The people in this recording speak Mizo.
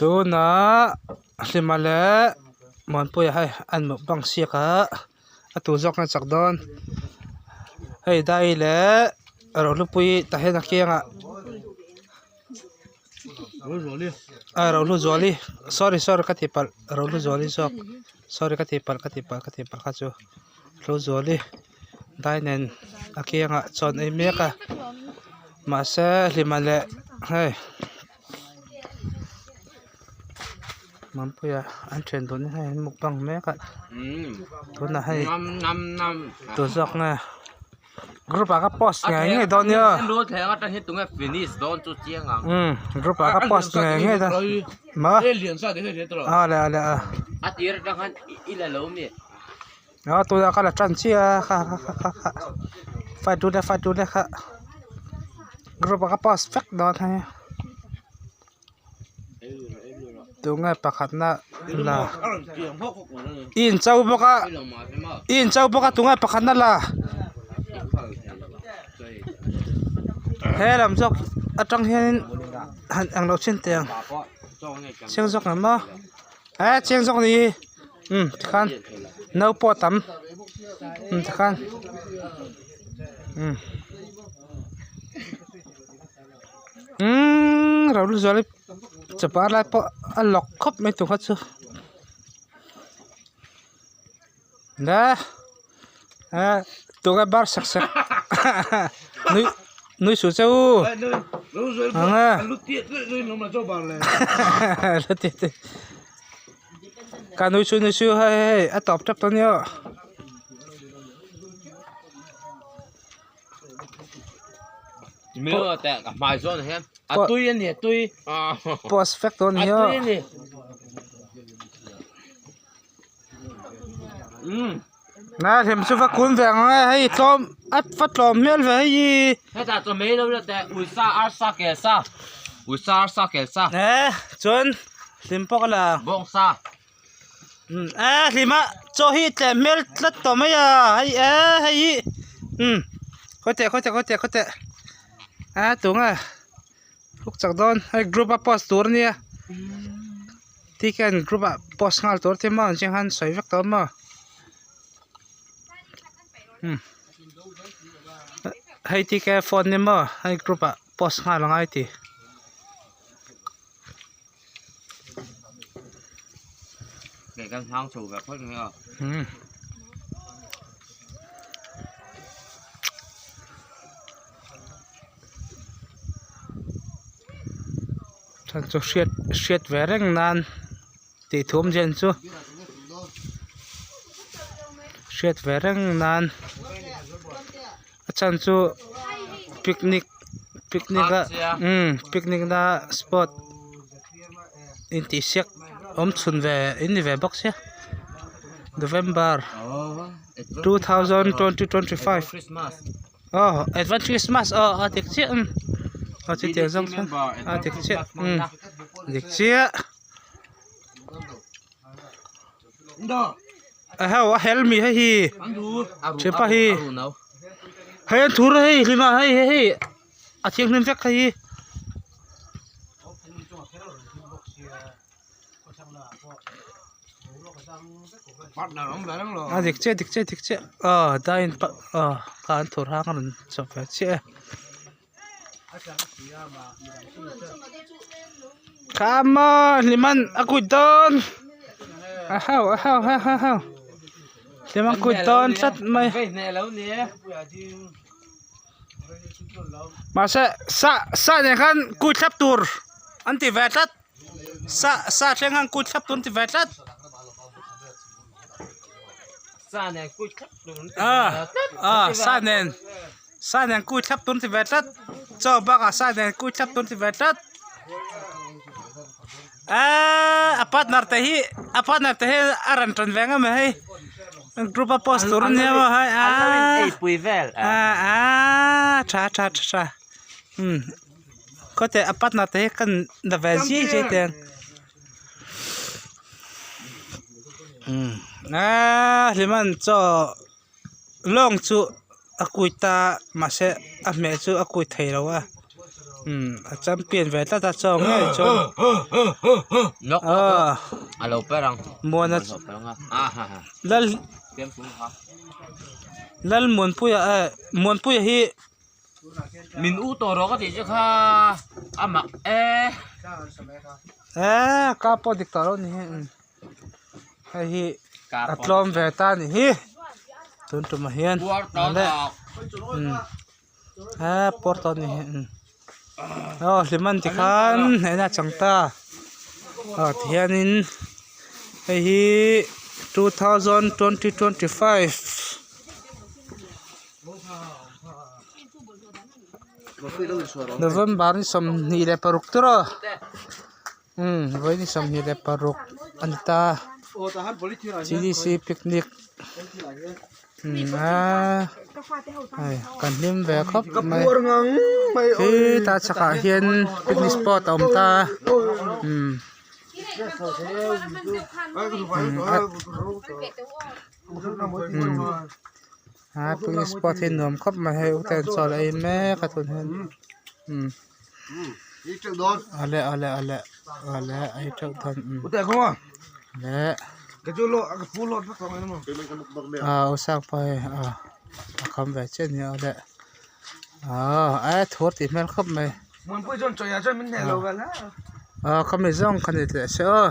Tunah Hlima leh Muanpuia hei an mukbang siak a a tur zawk an chak dawn hei dai leh Rohlupuii tah hian a kiangah a Rohluzuali sorry sorry ka tihpalh Rohluzuali zawk sorry ka tihpalh ka tihpalh ka tihpalh kha chu Rohluzuali. Dai nen a kiangah chaw an ei mek a mahse hlima leh hei Mampuia an thian dun hei an mukbang mek a tunah hei tu zawk nge group ah ka post ngei ngei dawn nia umm group ah ka post ngei ngei dawn maw a le a le a. A tunah kha la tan chiah a kha kha kha kha kha fight tu te fight tu te kha group ah ka pass vek dawn hei tunge pakhatna la i in cho bawk a i in cho bawk a tunge pakhatna la he lam zawk atang hianin han englo chin teh ang chiang zawk ang maw eh chiang zawk a ni hi. Umm tikhan no pawh a tam umm tikhan umm umm ro lu zual hi chawpa lai pawh a lawk khawp mai tur kha chu le eh tunge bar sek sek nui nui suh che u ang e Ka nui chu nui chu hei hei a tawp tep tawh nia. Milo te a hmai zawn hian a tui a ni a tui post vek tawh ania a tui a ni um na hlim chu va kun ve ang e hei tlawm a va tlawm hmel ve hei hi hetah chaw mai lo la teh uisa arsa kelsa uisa arsa kelsa e chuan Hlim pawh ka la. Bawngsa. Um e hlima chaw hi tlem hmel tlat tawh mai a hei e hei hi um khawi teh khawi teh khawi teh khawi teh a tunge huk chak dawn hei group a post tur ania tikhian group ah post nghal tur te maw ang khan sawi vek tawh maw um hei tikhe phone ni maw hei group ah post nghal angai tih. Kei kan hlang chho ve phawt mai a. Hmm. Chan chu hriat hriat ve reng nan tih thum zen chu hriat ve reng nan a chan chu picnic picnic a umm picnic na spot intihsiak awm chhun ve in ni ve bawk sia November 2025 aw advance Christmas aw a dik chiah umm aw chutiang zawng chuan a dik chiah umm dik chiah. Hau a hel mi hei hi thianpa hi hei an thur hei hlim a hei hei hei a thianghlim vek hei hi. A dik chiah dik chiah dik chiah aw daiin aw kha an thur hang a rawn chawp ve chiah e. Come on hliman a kut dawn a hau a hau ha ha hau hliman kut dawn tlat mai mahse sa sa nen khan kut thlap tur an ti ve tlat sa sa thleng khan kut thlap tur an ti ve tlat a sa nen. Sa nen kui thlap tun ti ve tlat chaw bakah sa nen kui thlap tun ti ve tlat eee a partner te hi a partner te hi a rawn tan ve ngam hei group a post tur ania maw hei aaa aaa tha tha tha tha umm khawte a partner te hi kan la ve zia zia te umm aaa hliman chaw. Lawng chu a kuit a mahse a hmeh chu a kuit thei lo a. Umm a champion ve tlat a chaw ngei chuan aw muana lal Lalmuanpuia eh Muanpuia hi min u tawh rawh ka tih che kha a mak e eh ka pawh dik tawh lo ni hi hei hi a tlawm ve ta a ni hi tun tumah hian Eee pawr tawh ani hi aw hlim an ti khan hnehna a chang ta aw tihianin hei hi 2025 November ni 26 tur aw umm vawiin ni 26 a ni ta CDC picnic. Umm aaa hei kan hlim ve khawp mai khitah chhakah hian picnic spot a awm ta a umm umm a picnic spot hi nuam khawp mai hei ute an chawl ei mek a tun hian umm awle awle awle awle ei teuh dawn umm leh ah u sang pawh hei ah a kham ve chiah a ni awle ah a thur tih hmel khawp mai ah khami zawng kha ni teh se aw.